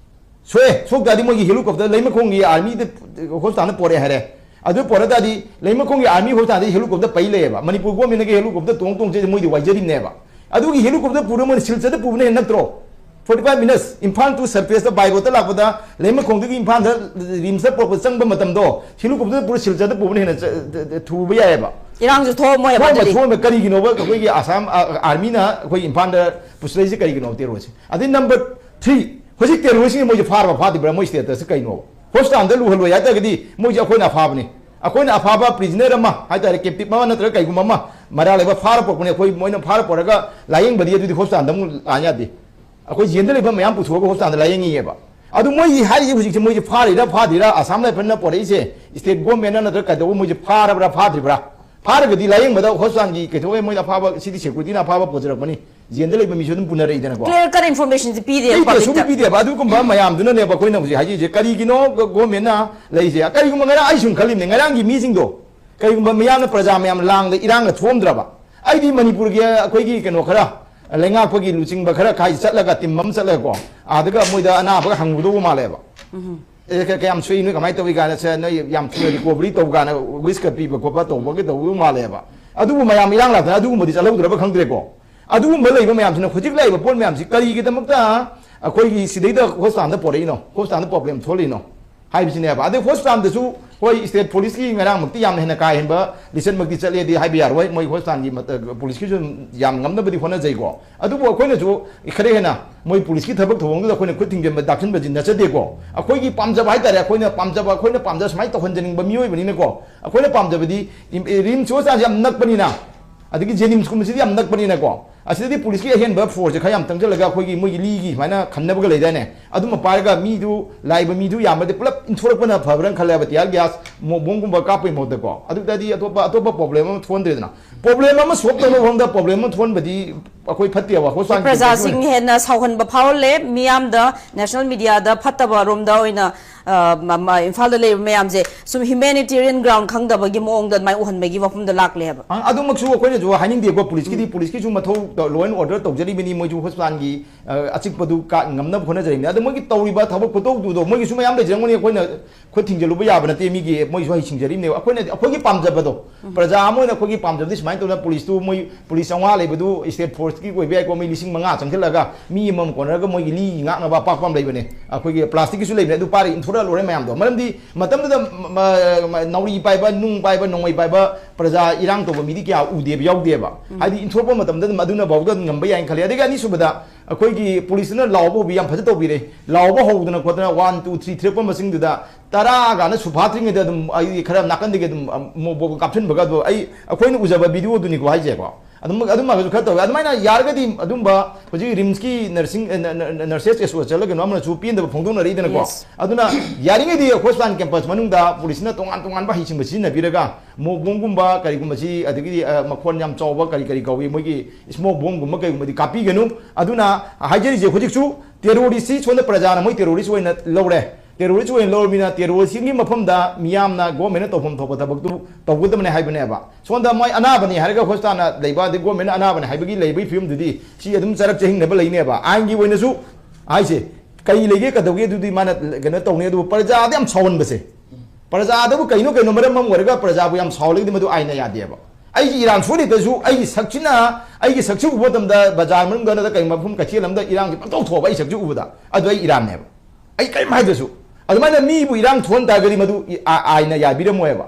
ꯁꯣꯏ, ꯁꯣꯛ ꯇꯥꯔꯗꯤ ꯃꯣꯏꯒꯤ helicopter ꯂꯩꯃꯈꯣꯡꯒꯤ army ꯗ hospital ꯗ ꯄꯣꯔꯛꯑꯦ ꯍꯥꯏꯔꯦ꯫ ꯑꯗꯨ ꯄꯣꯔꯛ ꯇꯥꯔꯗꯤ ꯂꯩꯃꯈꯣꯡꯒꯤ army hospital ꯗ helicopter ꯄꯩ ꯂꯩꯌꯦꯕ꯫ ꯃꯅꯤꯄꯨꯔ government ꯅꯒꯤ helicopter ꯇꯣꯡ ꯇꯣꯡ ꯆꯦꯜꯂꯤ, ꯃꯣꯏꯗꯤ ꯋꯥꯏꯖꯔꯤꯕꯅꯦꯕ꯫ ꯑꯗꯨꯒꯤ helicopter ꯄꯨꯔ ꯃꯣꯏꯅ ꯁꯤꯜꯆꯔꯗ ꯄꯨꯕꯅ ꯍꯦꯟꯅ ꯅꯠꯇ꯭ꯔꯣ? Forty five minutes, Imphal to surface ꯇ by road ꯇ ꯂꯥꯛꯄꯗ ꯂꯩꯃꯈꯣꯡꯗꯒꯤ ꯏꯝꯐꯥꯜꯗ ꯔꯤꯝꯁꯇ ꯄꯣꯔꯛꯄ ꯆꯪꯕ ꯃꯇꯝꯗꯣ helicopter ꯗ ꯄꯨꯔ ꯁꯤꯜꯆꯔꯗ ꯄꯨꯕꯅ ꯍꯦꯟꯅ ꯆ- ꯆ- ꯊꯨꯕ ꯌꯥꯏꯑꯕ꯫ ꯏꯔꯥꯡꯁꯨ ꯊꯣꯛꯑꯝꯃꯣꯏ ꯊꯣꯛꯑꯝꯃꯣꯏ, ꯑꯗꯨꯗꯤ꯫ ꯊꯣꯛꯑꯝꯃꯣꯏ꯫ ꯀꯔꯤꯒꯤꯅꯣꯕ ꯑꯩꯈꯣꯏꯒꯤ ꯑꯁꯥꯝ ꯑ, army ꯅ ꯑꯩꯈꯣꯏ ꯏꯝꯐꯥꯜꯗ ꯄꯨꯁꯤꯜꯂꯛꯏꯁꯦ ꯀꯔꯤꯒꯤꯅꯣ terrorist ꯁꯦ? ꯑꯗꯩ number three, ꯍꯧꯖꯤꯛ terrorist ꯁꯤꯡꯁꯦ ꯃꯣꯏꯁꯦ ꯐꯥꯔꯕ ꯐꯥꯗ꯭ꯔꯤꯕ꯭ꯔꯥ? ꯃꯣꯏ status ꯁꯦ ꯀꯩꯅꯣꯕ? Hospital ꯗ ꯂꯨꯍꯜꯂꯣꯏ ꯍꯥꯏꯇꯥꯔꯒꯗꯤ ꯃꯣꯏꯁꯦ ꯑꯩꯈꯣꯏꯅ ꯑꯐꯥꯕꯅꯤ꯫ ꯑꯩꯈꯣꯏꯅ ꯑꯐꯥꯕ prisoner ꯑꯃ ꯍꯥꯏꯇꯥꯔꯦ, captive ꯑꯃ ꯅꯠꯇ꯭ꯔꯒ ꯀꯩꯒꯨꯝꯕ ꯑꯃ ꯃꯔꯥ ꯂꯩꯕ ꯐꯥꯔ ꯄꯨꯔꯛꯄꯅꯦ, ꯑꯩꯈꯣꯏ ꯃꯣꯏꯅ ꯐꯥꯔ ꯄꯨꯔꯛꯑꯒ ꯂꯥꯌꯦꯡꯕꯗꯤ ꯑꯗꯨꯗꯤ hospital ꯗ ꯑꯃꯨꯛ ꯂꯥꯛ ꯌꯥꯗꯦ꯫ ꯑꯩꯈꯣꯏ ꯖꯦꯜꯗ ꯂꯩꯕ ꯃꯌꯥꯝ ꯄꯨꯊꯣꯛꯑꯒ hospital ꯗ ꯂꯥꯌꯦꯡꯉꯤꯑꯕ꯫ ꯑꯗꯨ ꯃꯣꯏꯒꯤ ꯍꯥꯏꯔꯤꯁꯦ ꯍꯧꯖꯤꯛꯁꯦ ꯃꯣꯏꯁꯦ ꯐꯥꯔꯤꯔꯥ ꯐꯥꯗ꯭ꯔꯤꯔꯥ, ꯑꯁꯥꯝ ꯔꯥꯏꯐꯜꯅ ꯄꯨꯔꯛꯏꯁꯦ state government ꯅ ꯅꯠꯇ꯭ꯔꯒ ꯀꯩꯗꯧꯕ, ꯃꯣꯏꯁꯦ ꯐꯥꯔꯕ꯭ꯔꯥ ꯐꯥꯗ꯭ꯔꯤꯕ꯭ꯔꯥ? ꯐꯥꯔꯒꯗꯤ ꯂꯥꯌꯦꯡꯕꯗ hospital ꯒꯤ ꯀꯩꯗꯧꯕ, ꯃꯣꯏꯅ ꯑꯐꯥꯕ, city security ꯅ ꯑꯐꯥꯕ ꯄꯨꯖꯔꯛꯄꯅꯤ, ꯖꯦꯜꯗ ꯂꯩꯕ ꯃꯤꯁꯨ ꯑꯗꯨꯝ ꯄꯨꯅꯔꯛꯏꯗꯅꯀꯣ꯫ Clear cut information ꯁꯦ ꯄꯤꯗꯦ ꯄꯤꯗꯦ, public ꯁꯨꯡꯄꯤ ꯇ꯫ ꯄꯤꯗꯦꯕ꯫ ꯑꯗꯨꯒꯨꯝꯕ ꯃꯌꯥꯝꯗꯨꯅꯅꯦꯕ ꯑꯩꯈꯣꯏꯅ ꯍꯧꯖꯤꯛ ꯍꯥꯏꯖꯔꯤꯁꯦ꯫ ꯀꯔꯤꯒꯤꯅꯣ ꯒ-, government ꯅ ꯂꯩꯔꯤꯁꯦ? ꯀꯔꯤꯒꯨꯝꯕ ꯉꯔꯥꯡ ꯑꯩ ꯁꯨꯝ ꯈꯜꯂꯤꯕꯅꯦ, ꯉꯔꯥꯡꯒꯤ ꯃꯤꯁꯤꯡꯗꯣ ꯀꯔꯤꯒꯨꯝꯕ ꯃꯤꯌꯥꯝꯅ, ꯄ꯭ꯔꯖꯥ ꯃꯌꯥꯝ ꯂꯥꯡꯗ ꯏꯔꯥꯡꯒ ꯊꯣꯛꯑꯝꯗ꯭ꯔꯕ? ꯑꯩꯗꯤ ꯃꯅꯤꯄꯨꯔꯒꯤ ꯑꯩꯈꯣꯏꯒꯤ ꯀꯩꯅꯣ ꯈꯔ, ꯂꯩꯉꯥꯛꯄꯒꯤ ꯂꯨꯆꯤꯡꯕ ꯈꯔ ꯈꯥꯏ ꯆꯠꯂꯒ, ꯇꯤꯝ ꯑꯃ ꯆꯠꯂꯒꯀꯣ, ꯑꯥꯗꯒ ꯃꯣꯏꯗ ꯑꯅꯥꯕꯒ ꯍꯪꯉꯨꯗꯧꯕ ꯃꯥꯜꯂꯦꯕ꯫ ꯑꯦ, ꯀ-, ꯀꯌꯥꯝ ꯁꯣꯛꯏ, ꯅꯣꯏ ꯀꯃꯥꯏꯅ ꯇꯧꯏ ꯀꯥꯏꯅ, ꯁꯦ, ꯅꯣꯏ ꯌꯥꯝ ꯊꯨꯅ ꯔꯤꯀꯣꯚꯔꯤ ꯇꯧ ꯀꯥꯏꯅ ꯋꯤꯁꯀ ꯄꯤꯕ ꯈꯣꯠꯄ ꯇꯧꯕꯒꯤ ꯇꯧꯗꯧ ꯃꯥꯜꯂꯦꯕ꯫ ꯑꯗꯨꯕꯨ ꯃꯌꯥꯝ ꯏꯔꯥꯡ ꯂꯥꯛꯇꯅ ꯑꯗꯨꯒꯨꯝꯕꯗꯤ ꯆꯠꯍꯧꯗ꯭ꯔꯕ ꯈꯪꯗ꯭ꯔꯦꯀꯣ꯫ ꯑꯗꯨꯒꯨꯝꯕ ꯂꯩꯕ ꯃꯌꯥꯝꯁꯤꯅ, ꯍꯧꯖꯤꯛ ꯂꯩꯔꯤꯕ ꯄꯣꯠ ꯃꯌꯥꯝꯁꯤ ꯀꯔꯤꯒꯤꯗꯃꯛꯇ ꯑꯩꯈꯣꯏꯒꯤ ꯁꯤꯗꯩꯗ ꯍꯣꯁꯄꯤꯇꯥꯜꯗ ꯄꯣꯔꯛꯏꯅꯣ, ꯍꯣꯁꯄꯤꯇꯥꯜꯗ ꯄ꯭ꯔꯣꯕ꯭ꯂꯦꯝ ꯊꯣꯛꯍꯜꯂꯤꯅꯣ ꯍꯥꯏꯕꯁꯤꯅꯦꯕ꯫ ꯑꯗꯩ ꯍꯣꯁꯄꯤꯇꯥꯜꯗꯁꯨ ꯍꯣꯏ, ꯁ꯭ꯇꯦꯠ ꯄꯨꯂꯤꯁꯀꯤ ꯉꯔꯥꯡꯃꯛꯇꯤ ꯌꯥꯝꯅ ꯍꯦꯟꯅ ꯀꯥ ꯍꯦꯟꯕ ꯂꯤꯆꯠꯃꯛꯇꯤ ꯆꯠꯂꯦꯗꯤ ꯍꯥꯏꯕ ꯌꯥꯔꯣꯏ꯫ ꯃꯣꯏ ꯍꯣꯁꯄꯤꯇꯥꯜꯒꯤ ꯃꯇ-, ꯄꯨꯂꯤꯁꯀꯤꯁꯨ ꯌꯥꯝ ꯉꯝꯅꯕꯗꯤ ꯍꯣꯠꯅꯖꯩꯀꯣ꯫ ꯑꯗꯨꯕꯨ ꯑꯩꯈꯣꯏꯅꯁꯨ ꯈꯔ ꯍꯦꯟꯅ ꯃꯣꯏ ꯄꯨꯂꯤꯁꯀꯤ ꯊꯕꯛ ꯊꯧꯑꯣꯡꯗꯨꯗ ꯑꯩꯈꯣꯏꯅ ꯈꯨꯠ ꯊꯤꯡꯖꯤꯟꯕ, ꯗꯥꯛꯁꯤꯟꯕꯁꯤ ꯅꯠꯆꯗꯦꯀꯣ꯫ ꯑꯩꯈꯣꯏꯒꯤ ꯄꯥꯝꯖꯕ ꯍꯥꯏꯇꯥꯔꯦ, ꯑꯩꯈꯣꯏꯅ ꯄꯥꯝꯖꯕ, ꯑꯩꯈꯣꯏꯅ ꯄꯥꯝꯖꯕ ꯁꯨꯃꯥꯏꯅ ꯇꯧꯍꯟꯖꯅꯤꯡꯕ ꯃꯤꯑꯣꯏꯕꯅꯤꯅꯀꯣ꯫ ꯑꯩꯈꯣꯏꯅ ꯄꯥꯝꯖꯕꯗꯤ ꯏꯝ-, ꯔꯤꯝꯁ ꯍꯣꯁꯄꯤꯇꯥꯜꯁꯤ ꯌꯥꯝ ꯅꯛꯄꯅꯤꯅ, ꯑꯗꯒꯤ ꯖꯦꯅꯤꯝꯁꯀꯨꯝꯕꯁꯤꯗꯤ ꯌꯥꯝ ꯅꯛꯄꯅꯤꯅꯀꯣ꯫ ꯑꯁꯤꯗꯗꯤ ꯄꯨꯂꯤꯁꯀꯤ ꯑꯍꯦꯟꯕ ꯐꯣꯔꯁꯁꯦ ꯈꯔ ꯌꯥꯝ ꯆꯪꯁꯤꯜꯂꯒ ꯑꯩꯈꯣꯏꯒꯤ ꯃꯣꯏꯒꯤ ꯂꯤꯒꯤ ꯁꯨꯃꯥꯏꯅ ꯈꯟꯅꯕꯒ ꯂꯩꯗꯥꯏꯅꯦ, ꯑꯗꯨꯝꯕ ꯄꯥꯏꯔꯒ ꯃꯤꯗꯨ, ꯂꯥꯛꯏꯕ ꯃꯤꯗꯨ ꯌꯥꯝꯃꯗꯤ ꯄꯨꯂꯞ ꯏꯟꯊꯣꯔꯛꯄꯅ ꯐꯕ꯭ꯔꯥ ꯈꯜꯂꯦꯕ, ꯇꯤꯌꯥꯔ ꯒ꯭ꯌꯥꯁ, ꯃꯣ-, ꯕꯣꯝꯒꯨꯝꯕ ꯀꯥꯞꯄꯩ ꯃꯍꯨꯠꯇꯀꯣ꯫ ꯑꯗꯨ ꯇꯥꯔꯗꯤ ꯑꯇꯣꯞꯄ, ꯑꯇꯣꯞꯄ ꯄ꯭ꯔꯣꯕ꯭ꯂꯦꯝ ꯑꯃ ꯊꯣꯛꯍꯟꯗ꯭ꯔꯦꯗꯅ꯫ ꯄ꯭ꯔꯣꯕ꯭ꯂꯦꯝ ꯑꯃ ꯁꯣꯜꯕ ꯇꯧꯅꯕ ꯃꯐꯝꯗ ꯄ꯭ꯔꯣꯕ꯭ꯂꯦꯝ ꯑꯃ ꯊꯣꯛꯍꯟꯕꯗꯤ ꯑꯩꯈꯣꯏ ꯐꯠꯇꯦꯕ, ꯍꯣꯁꯄꯤꯇꯥꯜꯒꯤ ꯄ꯭ꯔꯖꯥꯁꯤꯡ ꯄꯨꯟꯁꯤ ꯍꯦꯟꯅ ꯁꯥꯎꯍꯟꯕ ꯐꯥꯎꯍꯜꯂꯦ꯫ ꯃꯤꯌꯥꯝꯗ, ꯅꯦꯁꯅꯦꯜ ꯃꯤꯗꯤꯌꯥꯗ ꯐꯠꯇꯕ ꯔꯣꯝꯗ ꯑꯣꯏꯅ, ꯑ, ꯃ-, ꯃ-, ꯏꯝꯐꯥꯜꯗ ꯂꯩꯔꯤꯕ ꯃꯌꯥꯝꯁꯦ ꯁꯨꯝ ꯍ꯭ꯌꯨꯃꯦꯅꯤꯇꯦꯔꯤꯌꯟ ꯒ꯭ꯔꯥꯎꯟ ꯈꯪꯗꯕꯒꯤ ꯃꯑꯣꯡꯗ ꯑꯗꯨꯃꯥꯏꯅ ꯎꯍꯟꯕꯒꯤ ꯋꯥꯐꯝꯗ ꯂꯥꯛꯂꯦ ꯍꯥꯏꯕ꯫ ꯑ-, ꯑꯗꯨꯃꯛꯁꯨ ꯑꯩꯈꯣꯏꯅꯁꯨ ꯍꯥꯏꯅꯤꯡꯗꯦꯀꯣ꯫ ꯄꯨꯂꯤꯁꯀꯤꯗꯤ, ꯄꯨꯂꯤꯁꯀꯤꯁꯨ ꯃꯊꯧ ꯇꯧ-, law and order ꯇꯧꯖꯔꯤꯕꯅꯤ, ꯃꯣꯏꯁꯨ ꯍꯣꯁꯄꯤꯇꯥꯜꯒꯤ, ꯑ, ꯑꯆꯤꯛꯄꯗꯨ ꯀꯥ-, ꯉꯝꯅꯕ ꯍꯣꯠꯅꯖꯔꯤꯕꯅꯤ꯫ ꯑꯗꯣ ꯃꯣꯏꯒꯤ ꯇꯧꯔꯤꯕ ꯊꯕꯛ ꯈꯨꯇꯧꯗꯨꯗꯣ ꯃꯣꯏꯒꯤꯁꯨ ꯃꯌꯥꯝ ꯂꯩꯖꯔꯝꯒꯅꯤ, ꯑꯩꯈꯣꯏꯅ ꯈꯨꯠ ꯊꯤꯡꯖꯤꯜꯂꯨꯕ ꯌꯥꯕ ꯅꯠꯇꯦ꯫ ꯃꯤꯒꯤ, ꯃꯣꯏꯁꯨ ꯍꯩꯁꯤꯡꯖꯔꯤꯕꯅꯦꯕ꯫ ꯑꯩꯈꯣꯏꯅ, ꯑꯩꯈꯣꯏꯒꯤ ꯄꯥꯝꯖꯕꯗꯣ, ꯄ꯭ꯔꯖꯥ ꯑꯃ ꯑꯣꯏꯅ ꯑꯩꯈꯣꯏꯒꯤ ꯄꯥꯝꯖꯕꯗꯤ ꯁꯨꯃꯥꯏꯅ ꯇꯧꯗꯅ ꯄꯨꯂꯤꯁꯇꯨ, ꯃꯣꯏ ꯄꯨꯂꯤꯁ ꯆꯥꯝꯃꯉꯥ ꯂꯩꯕꯗꯨ ꯁ꯭ꯇꯦꯠ ꯐꯣꯔꯁꯀꯤ ꯑꯣꯏꯕ ꯌꯥꯏꯀꯣ, ꯃꯤ ꯂꯤꯁꯤꯡ ꯃꯉꯥ ꯆꯪꯁꯤꯜꯂꯒ ꯃꯤ ꯑꯃꯃꯝ ꯀꯣꯟꯅꯔꯒ ꯃꯣꯏꯒꯤ ꯂꯤ ꯉꯥꯛꯅꯕ ꯑꯄꯥꯛꯄ ꯑꯃ ꯂꯩꯕꯅꯦ꯫ ꯑꯩꯈꯣꯏꯒꯤ ꯄ꯭ꯂꯥꯁꯇꯤꯛꯀꯤꯁꯨ ꯂꯩꯕꯅꯦ, ꯑꯗꯨ ꯄꯥꯏꯔ ꯏꯟꯊꯣꯔꯛꯑ ꯂꯣꯏꯔꯦ ꯃꯌꯥꯝꯗꯣ꯫ ꯃꯔꯝꯗꯤ ꯃꯇꯝꯗꯨꯗ ꯃ-, ꯃ-, ꯅꯥꯎꯔꯤ ꯄꯥꯏꯕ, ꯅꯨꯡ ꯄꯥꯏꯕ, ꯅꯣꯡꯃꯩ ꯄꯥꯏꯕ ꯄ꯭ꯔꯖꯥ ꯏꯔꯥꯡ ꯇꯧꯕ ꯃꯤꯗꯤ ꯀꯌꯥ ꯎꯗꯦꯕ, ꯌꯥꯎꯗꯦꯕ꯫ ꯍꯥꯏꯗꯤ ꯏꯟꯊꯣꯔꯛꯄ ꯃꯇꯝꯗ ꯑꯗꯨꯝ ꯑꯗꯨꯅ ꯐꯥꯎꯗ ꯑꯗꯨꯝ ꯉꯝꯕ ꯌꯥꯏꯅ ꯈꯜꯂꯦ꯫ ꯑꯗꯒꯤ ꯑꯅꯤꯁꯨꯕꯗ ꯑꯩꯈꯣꯏꯒꯤ ꯄꯨꯂꯤꯁꯇꯨꯅ ꯂꯥꯎꯕ ꯍꯧꯕꯤ ꯌꯥꯝ ꯐꯖ ꯇꯧꯕꯤꯔꯦ꯫ ꯂꯥꯎꯕ ꯍꯧꯗꯅ ꯈꯣꯠꯇꯅ one, two, three ꯊꯤꯔꯛꯄ ꯃꯁꯤꯡꯗꯨꯗ ꯇꯔꯥꯒꯅ ꯁꯨꯐꯥꯠꯇ꯭ꯔꯤꯉꯩꯗ ꯑꯗꯨꯝ ꯑꯩ ꯈꯔ ꯅꯥꯀꯟꯗꯒꯤ ꯑꯗꯨꯝ, ꯑ, ꯃꯣ-, ꯕꯣ-, ꯀꯥꯞꯁꯤꯟꯕꯒ ꯑꯗꯣ ꯑꯩ, ꯑꯩꯈꯣꯏꯅ ꯎꯖꯕ ꯚꯤꯗꯤꯑꯣꯗꯨꯅꯤꯀꯣ ꯍꯥꯏꯁꯦꯀꯣ꯫ ꯑꯗꯨꯝ, ꯑꯗꯨꯝꯕꯒꯁꯨ ꯈꯔ ꯇꯧꯋꯦ꯫ ꯑꯗꯨꯃꯥꯏꯅ ꯌꯥꯔꯒꯗꯤ ꯑꯗꯨꯝꯕ ꯍꯧꯖꯤꯛ ꯔꯤꯝꯁꯀꯤ ꯅꯔꯁꯤꯡ, ꯑ, ꯅ-, ꯅ-, ꯅ-, ꯅꯔꯁꯦꯁ ꯑꯦꯁꯣꯁꯤꯌꯦꯁꯟꯂ ꯀꯩꯅꯣ ꯑꯃꯅꯁꯨ ꯄꯦꯟꯗꯕ ꯐꯣꯡꯗꯣꯛꯅꯔꯛꯏꯗꯅꯀꯣ꯫ Yes. ꯑꯗꯨꯅ ꯌꯥꯔꯤꯉꯩꯗꯤ ꯍꯣꯁꯄꯤꯇꯥꯜ ꯀꯦꯝꯄꯁ ꯃꯅꯨꯡꯗ ꯄꯨꯂꯤꯁꯅ ꯇꯣꯉꯥꯟ ꯇꯣꯉꯥꯟꯕ ꯍꯩꯁꯤꯡꯕ ꯁꯤꯖꯤꯟꯅꯕꯤꯔꯒ ꯃꯣꯛ ꯕꯣꯝꯒꯨꯝꯕ ꯀꯔꯤꯒꯨꯝꯕꯁꯤ, ꯑꯗꯒꯤꯗꯤ, ꯑ, ꯃꯈꯣꯟ ꯌꯥꯝ ꯆꯥꯎꯕ ꯀꯔꯤ ꯀꯔꯤ ꯀꯧꯏ, ꯃꯣꯏꯒꯤ ꯁ꯭ꯃꯣꯛ ꯕꯣꯝꯒꯨꯝꯕ ꯀꯩꯒꯨꯝꯕꯗꯤ ꯀꯥꯞꯄꯤꯒꯅꯨ꯫ ꯑꯗꯨꯅ ꯍꯥꯏꯖꯔꯤꯁꯦ ꯍꯧꯖꯤꯛꯁꯨ ꯇꯦꯔꯣꯔꯤꯁꯁꯤ ꯁꯣꯝꯗ ꯄ꯭ꯔꯖꯥꯅ ꯃꯣꯏ ꯇꯦꯔꯣꯔꯤꯁ ꯑꯣꯏꯅ ꯂꯧꯔꯦ꯫ ꯇꯦꯔꯣꯔꯤꯁ ꯑꯣꯏꯅ ꯂꯧꯔꯕꯅꯤꯅ ꯇꯦꯔꯣꯔꯤꯁꯀꯤ ꯃꯐꯝꯗ ꯃꯤꯌꯥꯝꯅ ꯒꯣꯔꯃꯦꯟꯅ ꯇꯧꯐꯝ ꯊꯣꯛꯄ ꯊꯕꯛꯇꯨ ꯇꯧꯒꯗꯕꯅꯦ ꯍꯥꯏꯕꯅꯦꯕ꯫ ꯁꯣꯝꯗ ꯃꯣꯏ ꯑꯅꯥꯕꯅꯤ ꯍꯥꯏꯔꯒ ꯍꯣꯁꯄꯤꯇꯥꯜꯅ ꯂꯩꯕ, ꯑꯗꯩ ꯒꯣꯔꯃꯦꯟꯅ ꯑꯅꯥꯕꯅꯤ ꯍꯥꯏꯕꯒꯤ ꯂꯩꯕꯒꯤ ꯐꯤꯕꯝꯗꯨꯗꯤ ꯁꯤ ꯑꯗꯨꯝ ꯆꯔꯛ ꯆꯍꯤꯡꯅꯕ ꯂꯩꯅꯦꯕ꯫ ꯑꯥꯏꯟꯒꯤ ꯑꯣꯏꯅꯁꯨ ꯍꯥꯏꯁꯦ ꯀꯩ ꯂꯩꯒꯦ, ꯀꯩꯗꯧꯒꯦ, ꯑꯗꯨꯗꯤ ꯃꯥꯅ ꯀꯩꯅꯣ ꯇꯧꯅꯤ꯫ ꯑꯗꯨꯕꯨ ꯄ꯭ꯔꯖꯥꯗ ꯌꯥꯝ ꯁꯥꯎꯍꯟꯕꯁꯦ, ꯄ꯭ꯔꯖꯥꯗꯕꯨ ꯀꯩꯅꯣ ꯀꯩꯅꯣ ꯃꯔꯝ ꯑꯃ ꯑꯣꯏꯔꯒ ꯄ꯭ꯔꯖꯥꯕꯨ ꯌꯥꯝ ꯁꯥꯎꯍꯜꯂꯒꯗꯤ ꯃꯗꯨ ꯑꯥꯏꯟꯅ ꯌꯥꯗꯦꯕ꯫ ꯑꯩꯒꯤ ꯏꯔꯥꯟ ꯁꯣꯏꯔꯤꯕꯁꯨ ꯑꯩꯒꯤ ꯁꯛꯁꯤꯅ, ꯑꯩꯒꯤ ꯁꯛꯁꯤ ꯎꯕ ꯃꯇꯝꯗ ꯕꯖꯥꯔ ꯃꯅꯨꯡꯗ ꯅꯠꯇ꯭ꯔꯒ ꯀꯩ ꯃꯐꯝ ꯀꯩꯊꯦꯜ ꯑꯃꯗ ꯏꯔꯥꯡꯁꯤ ꯄꯪꯊꯣꯛ ꯊꯣꯛꯑꯕ ꯑꯩ ꯁꯛꯁꯤ ꯎꯕꯗ, ꯑꯗꯨ ꯑꯩ ꯏꯔꯥꯟꯅꯦꯕ꯫ ꯑꯩ ꯀꯔꯤꯝ ꯍꯥꯏꯗ꯭ꯔꯁꯨ꯫ ꯑꯗꯨꯃꯥꯏꯅ ꯃꯤꯕꯨ ꯏꯔꯥꯡ ꯊꯣꯛꯍꯟ ꯇꯥꯔꯒꯗꯤ ꯃꯗꯨ ꯏ-, ꯑꯥ, ꯑꯥꯏꯟꯅ ꯌꯥꯕꯤꯔꯝꯃꯣꯏꯕ꯫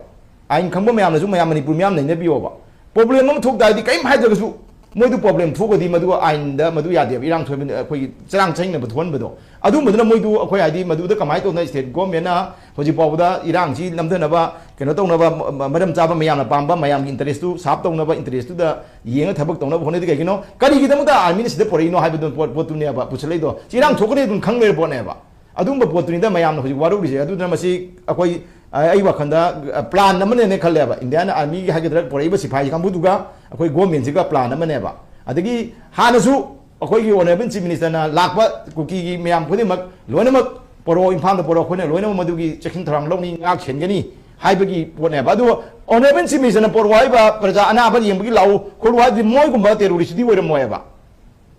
ꯑꯥꯏꯟ ꯈꯪꯕ ꯃꯌꯥꯝꯅꯁꯨ ꯃꯌꯥꯝ ꯃꯅꯤꯄꯨꯔ ꯃꯤꯌꯥꯝ ꯅꯩꯅꯕꯤꯌꯣꯕ꯫ ꯄ꯭ꯔꯣꯕ꯭ꯂꯦꯝ ꯑꯃ ꯊꯣꯛ ꯇꯥꯔꯗꯤ ꯀꯔꯤꯝ ꯍꯥꯏꯗ꯭ꯔꯒꯁꯨ ꯃꯣꯏꯗꯨ ꯄ꯭ꯔꯣꯕ꯭ꯂꯦꯝ ꯊꯣꯛꯑꯗꯤ ꯃꯗꯨ ꯑꯥꯏꯟꯗ ꯃꯗꯨ ꯌꯥꯗꯦꯕ꯫ ꯏꯔꯥꯡ ꯊꯣꯛꯍꯟꯕ, ꯑꯩꯈꯣꯏꯒꯤ ꯆꯔꯥꯡ ꯆꯍꯤꯡꯅꯕ ꯊꯣꯛꯍꯟꯕꯗꯣ꯫ ꯑꯗꯨꯝꯕꯗꯨꯅ ꯃꯣꯏꯗꯨ ꯑꯩꯈꯣꯏ ꯍꯥꯏꯗꯤ ꯃꯗꯨꯗ ꯀꯃꯥꯏꯅ ꯇꯧꯗꯅ ꯁ꯭ꯇꯦꯠ ꯒꯣꯔꯃꯦꯟꯅ ꯍꯧꯖꯤꯛ ꯐꯥꯎꯕꯗ ꯏꯔꯥꯡꯁꯤ ꯅꯝꯊꯅꯕ ꯀꯩꯅꯣ ꯇꯧꯅꯕ ꯃ-, ꯃ-, ꯃꯔꯝ ꯆꯥꯕ ꯃꯌꯥꯝꯅ ꯄꯥꯝꯕ ꯃꯌꯥꯝꯒꯤ ꯏꯟꯇꯔꯦꯁꯇꯨ ꯁꯥꯞ ꯇꯧꯅꯕ, ꯏꯟꯇꯔꯦꯁꯇꯨꯗ ꯌꯦꯡꯉ ꯊꯕꯛ ꯇꯧꯅꯕ ꯍꯣꯠꯅꯗꯦ꯫ ꯀꯩꯒꯤꯅꯣ? ꯀꯔꯤꯒꯤꯗꯃꯛꯇ ꯑꯥꯔꯃꯤꯅ ꯁꯤꯗ ꯄꯨꯔꯛꯏꯅꯣ ꯍꯥꯏꯕꯗꯨ ꯄꯣꯠ, ꯄꯣꯠꯇꯨꯅꯦꯕ ꯄꯨꯁꯜꯂꯛꯏꯗꯣ꯫ ꯁꯤ ꯏꯔꯥꯡ ꯊꯣꯛꯀꯅꯤ ꯑꯗꯨꯝ ꯈꯪ ꯂꯩꯔ ꯄꯣꯠꯅꯦꯕ꯫ ꯑꯗꯨꯝꯕ ꯄꯣꯠꯇꯨꯅꯤꯗ ꯃꯌꯥꯝꯅ ꯍꯧꯖꯤꯛ ꯋꯥꯔꯧꯔꯤꯁꯦ꯫ ꯑꯗꯨꯅ ꯃꯁꯤ ꯑꯩꯈꯣꯏ, ꯑꯩ ꯋꯥꯈꯜꯗ, ꯑ, ꯄ꯭ꯂꯥꯟ ꯑꯃꯅꯦꯅ ꯈꯜꯂꯦꯕ꯫ ꯏꯟꯗꯤꯌꯥꯟ ꯑꯥꯔꯃꯤꯒꯤ ꯍꯥꯏꯒꯗ꯭ꯔꯥ, ꯄꯨꯔꯛꯏꯕ ꯁꯤꯐꯥꯏ ꯀꯥꯡꯕꯨꯗꯨꯒ ꯑꯩꯈꯣꯏ ꯒꯣꯔꯃꯦꯟꯁꯤꯒ ꯄ꯭ꯂꯥꯟ ꯑꯃꯅꯦꯕ꯫ ꯑꯗꯒꯤ ꯍꯥꯟꯅꯁꯨ ꯑꯩꯈꯣꯏꯒꯤ ꯑꯣꯅꯔꯦꯕꯜ ꯆꯤꯐ ꯃꯤꯅꯤꯁꯇꯔꯅ ꯂꯥꯛꯄ ꯀꯨꯀꯤꯒꯤ ꯃꯌꯥꯝ ꯈꯨꯗꯤꯡꯃꯛ ꯂꯣꯏꯅꯃꯛ ꯄꯣꯔꯛꯑꯣ, ꯏꯝꯐꯥꯜꯗ ꯄꯣꯔꯛꯑꯣ, ꯑꯩꯈꯣꯏꯅ ꯂꯣꯏꯅꯃꯛ ꯃꯗꯨꯒꯤ ꯆꯦꯛꯁꯤꯟ ꯊꯧꯔꯥꯡ ꯂꯧꯅꯤ, ꯉꯥꯛ ꯁꯦꯟꯒꯅꯤ ꯍꯥꯏꯕꯒꯤ ꯄꯣꯠꯅꯦꯕ꯫ ꯑꯗꯨ ꯑꯣꯅꯔꯦꯕꯜ ꯆꯤꯐ ꯃꯤꯅꯤꯁꯇꯔꯅ ꯄꯣꯔꯛꯑꯣ ꯍꯥꯏꯕ, ꯄ꯭ꯔꯖꯥ ꯑꯅꯥꯕ ꯌꯦꯡꯕꯒꯤ ꯂꯥꯛꯎ ꯈꯣꯠꯂꯨ ꯍꯥꯏꯗꯤ ꯃꯣꯏꯒꯨꯝꯕ ꯇꯦꯔꯣꯔꯤꯁꯇꯗꯤ ꯑꯣꯏꯔꯝꯃꯣꯏꯕ꯫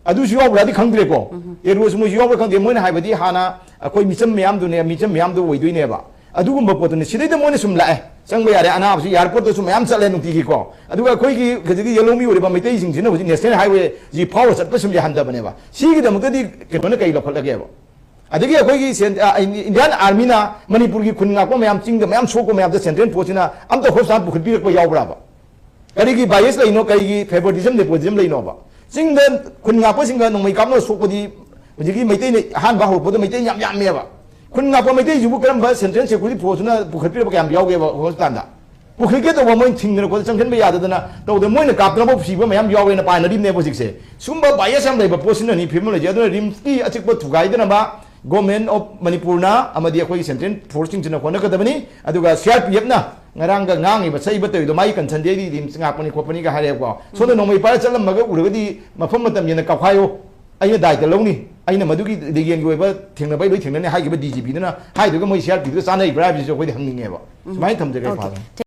ꯑꯗꯨꯁꯨ ꯌꯥꯎꯕ꯭ꯔꯥꯗꯤ ꯈꯪꯗ꯭ꯔꯦꯀꯣ꯫ ꯇꯦꯔꯣꯔꯤꯁ ꯃꯣꯏꯁꯨ ꯌꯥꯎꯕ꯭ꯔꯥ ꯈꯪꯗꯦ꯫ ꯃꯣꯏꯅ ꯍꯥꯏꯕꯗꯤ ꯍꯥꯟꯅ ꯑꯩꯈꯣꯏ ꯃꯤꯆꯝ ꯃꯌꯥꯝꯗꯨꯅꯦ, ꯃꯤꯆꯝ ꯃꯌꯥꯝꯗꯨ ꯑꯣꯏꯗꯣꯏꯅꯦꯕ꯫ ꯑꯗꯨꯒꯨꯝꯕ ꯄꯣꯠꯇꯨꯅꯤ꯫ ꯁꯤꯗꯩꯗ ꯃꯣꯏꯅ ꯁꯨꯝ ꯂꯥꯛꯑꯦ, ꯆꯪꯕ ꯌꯥꯔꯦ, ꯑꯅꯥꯕꯁꯨ ꯑꯦꯌꯥꯔꯄꯣꯔꯠꯇꯁꯨ ꯃꯌꯥꯝ ꯆꯠꯂꯦ ꯅꯨꯡꯇꯤꯒꯤꯀꯣ꯫ ꯑꯗꯨꯒ ꯑꯩꯈꯣꯏꯒꯤ ꯍꯧꯖꯤꯛꯀꯤ ꯌꯦꯂꯣꯃꯤ ꯑꯣꯏꯔꯤꯕ ꯃꯩꯇꯩꯁꯤꯡꯁꯤꯅ ꯍꯧꯖꯤꯛ ꯅꯦꯁꯅꯦꯜ ꯍꯥꯏꯋꯦꯁꯤ ꯐꯥꯎꯔ ꯆꯠꯄ ꯁꯨꯝ ꯌꯥꯍꯟꯗꯕꯅꯦꯕ꯫ ꯁꯤꯒꯤꯗꯃꯛꯇꯗꯤ ꯀꯩꯅꯣꯅ ꯀꯩ ꯂꯧꯈꯠꯂꯒꯦꯕ? ꯑꯗꯒꯤ ꯑꯩꯈꯣꯏꯒꯤ ꯁꯦꯟ-, ꯑ, ꯏꯟ-, ꯏꯟꯗꯤꯌꯥꯟ ꯑꯥꯔꯃꯤꯅ ꯃꯅꯤꯄꯨꯔꯒꯤ ꯈꯨꯟ ꯉꯥꯛꯄ ꯃꯌꯥꯝ, ꯆꯤꯡꯗ ꯃꯌꯥꯝ ꯁꯣꯛꯄ ꯃꯌꯥꯝꯗ ꯁꯦꯟꯇ꯭ꯔꯦꯜ ꯐꯣꯔꯁꯁꯤꯅ ꯑꯝꯇ ꯍꯣꯁꯄꯤꯇꯥꯜ ꯄꯨꯈꯠꯄꯤꯔꯛꯄ ꯌꯥꯎꯕ꯭ꯔꯥꯕ? ꯀꯔꯤꯒꯤ ꯕꯥꯏꯁ ꯂꯩꯅꯣ? ꯀꯔꯤꯒꯤ ꯐꯦꯕꯣꯔꯤꯇꯤꯖꯝ, ꯅꯦꯄꯣꯇꯤꯖꯝ ꯂꯩꯅꯣꯕ? ꯆꯤꯡꯗ ꯈꯨꯟ ꯉꯥꯛꯄꯁꯤꯡꯒ ꯅꯣꯡꯃꯩ ꯀꯥꯞꯅꯕ ꯁꯣꯛꯄꯗꯤ ꯍꯧꯖꯤꯛꯀꯤ ꯃꯩꯇꯩꯅ ꯑꯍꯥꯟꯕ ꯍꯧꯔꯛꯄꯗ ꯃꯩꯇꯩ ꯌꯥꯝ ꯌꯥꯝꯃꯦꯕ꯫ ꯈꯨꯟ ꯉꯥꯛꯄ ꯃꯩꯇꯩꯁꯤꯕꯨ ꯀꯔꯝꯕ ꯁꯦꯟꯇ꯭ꯔꯦꯜ ꯁꯦꯀ꯭ꯌꯨꯔꯤꯇꯤ ꯐꯣꯔꯁꯅ ꯄꯨꯈꯠꯄꯤꯔꯛꯄ ꯀꯌꯥꯝ ꯌꯥꯎꯒꯦꯕ ꯍꯣꯁꯄꯤꯇꯥꯜꯗ? ꯄꯨꯈꯠꯀꯦ ꯇꯧꯕ ꯃꯣꯏꯅ ꯊꯤꯡꯗꯅ ꯈꯣꯠꯇꯅ ꯆꯪꯁꯤꯟꯕ ꯌꯥꯗꯗꯅ ꯇꯧꯗꯅ ꯃꯣꯏꯅ ꯀꯥꯞꯇꯅꯐꯥꯎ ꯁꯤꯕ ꯃꯌꯥꯝ ꯌꯥꯎꯋꯦꯅ ꯄꯥꯏꯅꯔꯤꯕꯅꯦꯕ ꯍꯧꯖꯤꯛꯁꯦ꯫ ꯁꯨꯝꯕ ꯕꯥꯏꯁ ꯌꯥꯝ ꯂꯩꯕ ꯄꯣꯠꯁꯤꯅꯅꯤ ꯐꯤꯕꯝ ꯂꯩꯁꯦ꯫ ꯑꯗꯨꯅ ꯔꯤꯝꯁꯀꯤ ꯑꯆꯤꯛꯄ ꯊꯨꯒꯥꯏꯗꯅꯕ ꯒꯣꯔꯃꯦꯟ ꯑꯣꯐ ꯃꯅꯤꯄꯨꯔꯅ ꯑꯃꯗꯤ ꯑꯩꯈꯣꯏꯒꯤ ꯁꯦꯟꯇ꯭ꯔꯦꯜ ꯐꯣꯔꯁꯁꯤꯡꯁꯤꯅ ꯍꯣꯠꯅꯒꯗꯕꯅꯤ꯫ ꯑꯗꯨꯒ ꯁꯤ ꯑꯥꯔ ꯄꯤ ꯑꯦꯐꯅ ꯉꯔꯥꯡꯒ ꯉꯥꯡꯉꯤꯕ ꯁꯛꯏꯕ ꯇꯧꯔꯤꯗꯣ ꯃꯥꯒꯤ ꯀꯟꯁꯟꯗꯤ ꯑꯩꯗꯤ ꯔꯤꯝꯁ ꯉꯥꯛꯄꯅꯤ ꯈꯣꯠꯄꯅꯤꯒ ꯍꯥꯏꯔꯦꯕꯀꯣ꯫ ꯁꯣꯝꯗ ꯅꯣꯡꯃꯩ ꯄꯥꯏꯔ ꯆꯠꯂꯝꯃꯒ ꯎꯔꯒꯗꯤ ꯃꯐꯝ ꯃꯇꯝ ꯌꯦꯡꯅ ꯀꯥꯎꯈꯥꯏꯌꯨ, ꯑꯩꯅ ꯗꯥꯏꯇ ꯂꯧꯅꯤ꯫ ꯑꯩꯅ ꯃꯗꯨꯒꯤ ꯂꯤꯒꯦꯜꯒꯤ ꯑꯣꯏꯕ ꯊꯦꯡꯅꯕ ꯑꯩ ꯂꯣꯏ ꯊꯦꯡꯅꯅꯤ ꯍꯥꯏꯈꯤꯕ ꯗꯤ ꯖꯤ ꯄꯤꯗꯨꯅ ꯍꯥꯏꯗꯨꯒ ꯃꯣꯏ ꯁꯤ ꯑꯥꯔ ꯄꯤꯗꯨꯒ ꯆꯥꯟꯅꯔꯤꯕ꯭ꯔꯥ ꯍꯥꯏꯕꯁꯤꯁꯨ ꯑꯩꯈꯣꯏꯗꯤ ꯍꯪꯅꯤꯡꯉꯦꯕ꯫ ꯁꯨꯃꯥꯏꯅ ꯊꯝꯖꯒꯦ꯫ ꯑꯣꯀꯦ꯫ ꯐꯥꯗꯔ꯫